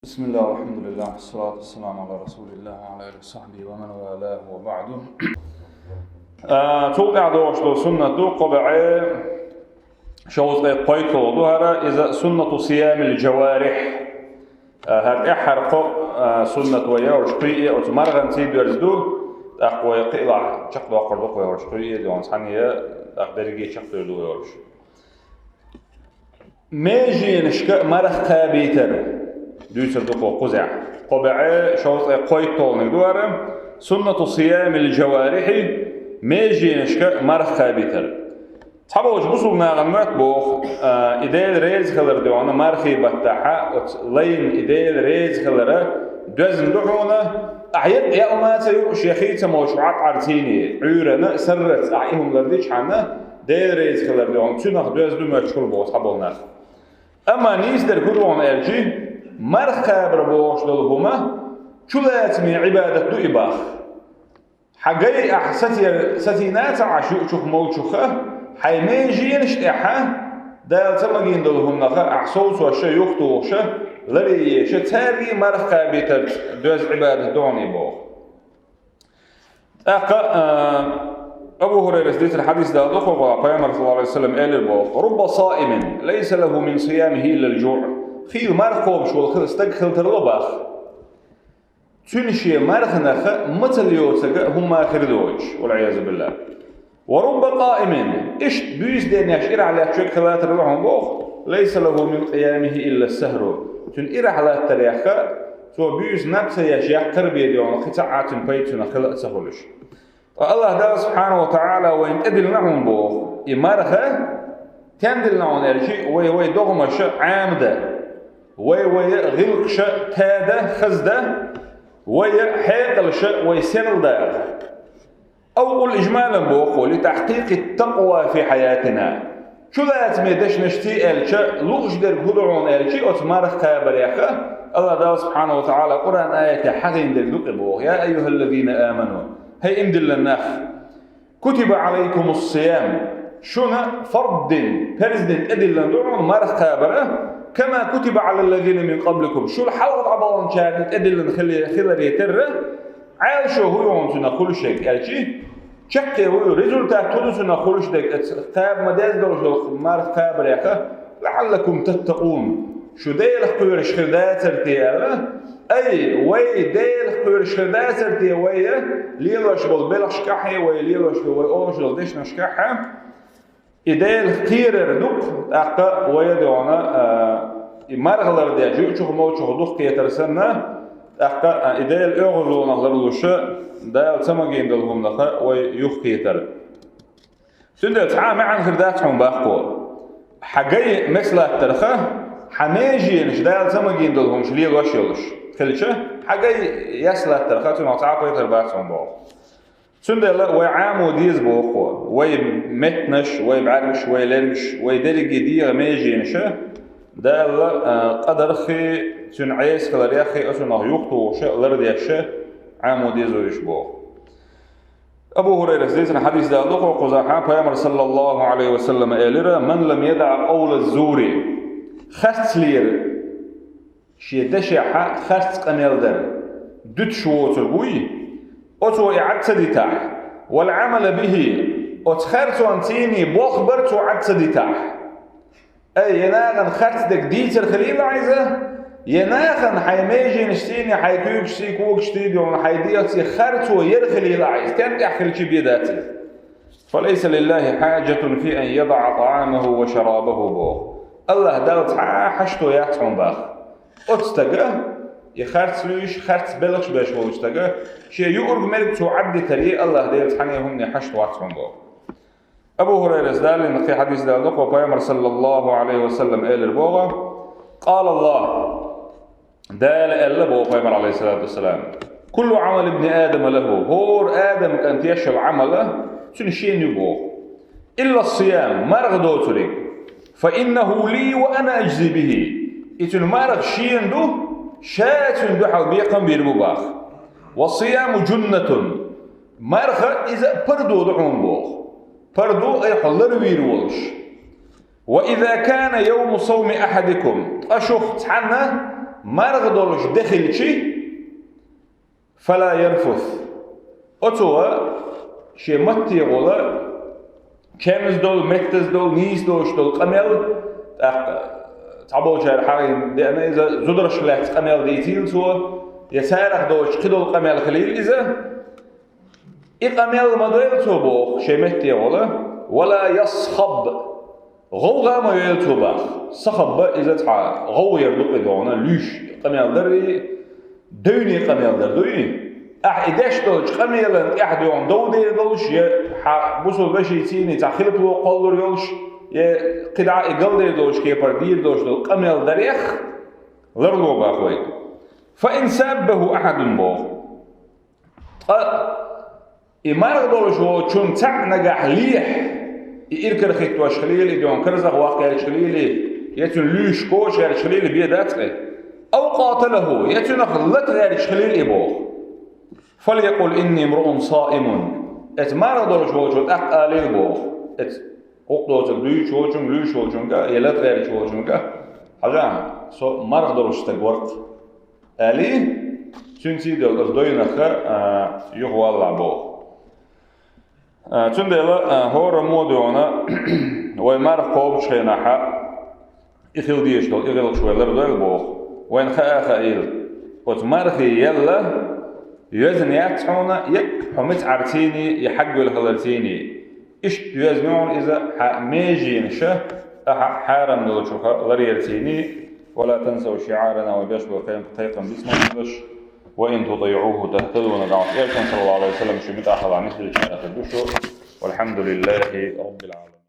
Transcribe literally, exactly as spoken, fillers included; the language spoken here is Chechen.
بسم الله والحمد لله والصلاة والسلام على رسول الله وعلى آله وصحبه ومن والاه وبعد. А, цул тӀаьхьа догӀуш долу суннат ду, кхо бӀе шовзткъе кхойтталгӀа ду хӀара, иза суннату сиямил джаварихь. А, хӀара тӀаьххьара кхо, а, суннат вай йолуш кхуьйе оцу марханций доьзна ду, тӀаккха вай кхиалахь чекхдоккхур ду кху йолуш кхуьйе а, догӀун цхьаьна, тӀаккха дерриге чекхдер ду йолуш. Меженашка марха кхабийтар дуьйцур ду кху кхузахь. Кхо бӀе шовзткъе кхойтталгӀаниг ду хӀара, суннату сиямил джаварихьи, меженашка марха кхабийтар. Цхьаболчу бусулба нахана моьтту боху, а, и Дела реза хилар, догӀун, мархий баттахь оцу лайна и Дела реза хилар доьзна ду хьуна, ахьа екъа ял ма ца юкъуш, я хийца молуш вӀаткъарцийний, Ӏуьйранна, сарралц ахьа и хӀума лардичхьана, Дела реза хилар, догӀун, цуьнах доьзна ду моьттуш хуьлу боху цхьаболу нах. Амма нийса дерг хӀун ду хьуна аьлчи, марха кхабар бохуш долу хӀума чулацаме Ӏибадат ду и боху. Хьан гай ахь сатер-, сатийна а ца Ӏаш юучух-молучуха, хьайн меженаш тӀехьа, Дала ца магийна долу хӀуманах ахь совцош а, юхатухуш а, ларъеш а, цаьрга марха кхабийтарца доьзна Ӏибадат ду хьуна и боху. ТӀаккха, а, Абу ХӀурайрас дийцина хьадис дала ду кху гӀуллакх, Пайхамар, саллаллаху Ӏалайхи ва саллам, элира боху: «Рубба саимин, лайса лаху мин сиямихи иллал джуӀ». Хийла марха кхобуш волу хила стаг хила тарло боху. Цуьнан шен марханах мацалла йоцург хӀумма хир доцуш, валӀиязу биллахӀ. «Ва рубба къаимин», иштта буьйса денъеш ирахь лаьттачуьнга хила тарло хьуна боху, «лайса лаху мин къиямихи илла сахӀру». Цуьнан ирахь латтарехь, цо буьйса наб ца еш яккхар а бен, догӀун, кхин цхьа а цуьнан пайда цуьнах хила а ца хуьлуш. Ткъа АллахӀ Дала субхьанаху ва тагӀала вайна тӀедиллина хьуна боху и марха, стенна диллина хьуна аьлчи, вай, вай догӀмаш Ӏамадан, вай, вай гӀиллакхаш тадан, хазадан, вай хьекъалш вай серладан. Ав къул ижмалан боху, «литахькъикъи ттакъва фи хьаятина». Чулацаме дешнашций аьлча, лууш дерг хӀун ду хьуна аьлчи, оцу марха кхабарехь, АллахӀ Дала субхьанаху ва тагӀала Къуръан аятехь хьахийна дерг ду-кх и боху: «Я айюхаллазина аману», хӀай иман диллина нах, «кутиба Ӏалайкумус сиям», шуна фард дина, парз дина тӀедиллина ду хьуна марха кхабар, «кама кутиба Ӏалаллазина мин къабликум», шул хьалха дӀабаханчарна тӀедиллина хили-, хиларе терра, Ӏаьлшо хӀун ю хьуна цуьнах хуьлуш дерг аьлчи, чаккхе хӀун ю, результат хӀун ду цуьнах хуьлуш дерг, оцу кхаба ма-дезза долуш долу марха кхабарехь, «лаӀаллакум таттакъун», шу Делах кхоьруш хир дацара те аьлла, ай, вай Делах кхоьруш хир дацара те вай, лелош болу белхашкахьа, вай лелош долу, вай олуш долу дешнашкахьа, и Делах кхерар ду-кх, тӀаккха вай, догӀун, а, и марха лардеш, юучух-молучух духкхетар санна, тӀаккха, а, и Делан оьгӀазлонах ларлуш, Дала ца магийна долу хӀуманах вай юхакхетар. Цундела цхьа а маьӀна хир дац хьуна баккхо. Хьан гай мес латтарх, хьан меженаш Дала ца магийна долу хӀумаш лелош йолуш хилча, хьан гай ес латтарх, цунах цхьа а пайхар бац хьуна боху. Цундела вай Ӏамо деза боху, вай меттанаш, вай бӀаьргаш, вай лергаш, вай дерриге дегӀан меженаш Дала, а, къа дарххе, цуьнан Ӏеса хилареххе, оцунах юхатухуш а, лардеш а Ӏамо деза вай уьш боху. Абу ХӀурайрас дийцина хьадис дала ду кху кхузахь, Пайхамар, саллаллаху Ӏалайхи ва саллам, элира: «Ман лам ядаӀ къавла зури», харцлера, шен дешехь харц къамел дар дуьтуш воцург вуй, оцо и Ӏад ца дитахь, «вал Ӏамала бихи», оцу харцонций болх бар цо Ӏад ца дитахь. Ай, я нахана харц дерг дийцар хилийла Ӏайза, я нахана хьайн меженашций, хьайн куьйгашций, когашций, догӀун, хьайн дегӀаций харцо яр хилийла Ӏайза, стен тӀехь хилча бен дац иза. «Фалайса лиллахи хьаджатун фи ан ядаӀа тӀаӀамаху ва шарабаху», боху. АллахӀ Далла цхьа а хьашто яц хьуна боху. Оцу стага, и харц луьйш, харц белхаш беш волчу стага, шен юург-мерг цо Ӏад дитаре, АллахӀ Делан цхьанне хӀуманна хьашт вац хьуна боху. Абу ХӀурайрас далийна кхин хьадис дала ду кху, Пайхамар, саллаллаху Ӏалайхи ва саллам, элира боху: «Къала АллахӀ», Дала аьлла боху Пайхамар, Ӏалайхиссалату вассалам: «Куллу Ӏамали ибни Адама лаху», хӀора Адама кӀанта еш йолу Ӏамал цуьнан шена ю боху. «Илла ссиям», марха доцург. «Фа иннаху ли ва ана аджзи бихи». И цуьнан марха шена ду, ша цуьнан дуьхьал бекхам бийр бу боху. «Ва ссияму джуннатун». Марха иза пардо ду хьуна боху. Пардо айхьа ларвийр волуш. «Ва иза кана йовму савми ахьадикум», ткъа шух цхьанна марха долуш де хилчи, фала ярфус. Оцо шен матте гӀолла, чемза долу, меттаза долу, нийса долуш долу къамел, тӀаккха цхьаболчара хьарийна деана иза, зударшка лаьцна къамел дийцийла цо, я царах доцуш кхидолу къамел хилийла иза, и къамел ма дойла цо боху шен метте гӀолла, вала ясхаб, гӀовгӀа ма йойла цо боху. Сахабба иза цхьа гӀовгӀа яр ду-кх и догӀна, луьйш къамел дарий, девне къамел дар дуй? Ахьа и деш долчу къамелан тӀехь доьгӀна дов дер долуш, я хьан бусул вешийцийний цхьа хилпало кхоллур йолуш, я кхидӀа и галдер долуш кепара дийр долуш долу къамел дарех ларло боху вай. Фа ин саббаху ахьадун боху. Ткъа и марха долуш волчун цхьаъ нагахь лехь, и иракарахӀиттош хилийла, и доьгӀна карзах ваккха гӀерташ хилийла, я цуьнан луьйш коча гӀерташ хилийла, бен дац-кх и. Ав къаталаху, я цуьнах лата гӀерташ хилийла и боху. Фалякъул инни мруун саимун. Эцу марха долуш волчо тӀаккха алийла боху. Эцу гӀукху доцург дуьйцуш волчуьнга, луьйш волчуьнга, я лата гӀерташ волчуьнга: хьажа, со марха долуш стаг вар-кх, алий, цуьнций а делла, оцу дойнах а юхавалалахь боху. А, цундела, а, хӀора мо а доьгӀна, вай марха кхобучу хенахь а, и хила дезаш долу, и гӀиллакхаш вай лардойла боху. Вайна хаа а хаийла, оцу мархий елла, йоьзна яц хьуна, я хьо мица Ӏарцийний, я хьагвелла хиларцийний. Иштта йоьзна ю хьуна иза хьан меженаша, ахьа хьарам долчух ларъярцийний. Ва ла тансав шиъарана, вай беш болу кхайкхам дицмалаш. Ва ин тутиъуху тахтаду, нагахь Элчан, саллаллаху Ӏалайхи ва саллам, шуьга муьтӀахь хилахь, нисделлачарах ду шу. Валхьамдулиллахи раббил Ӏаламин.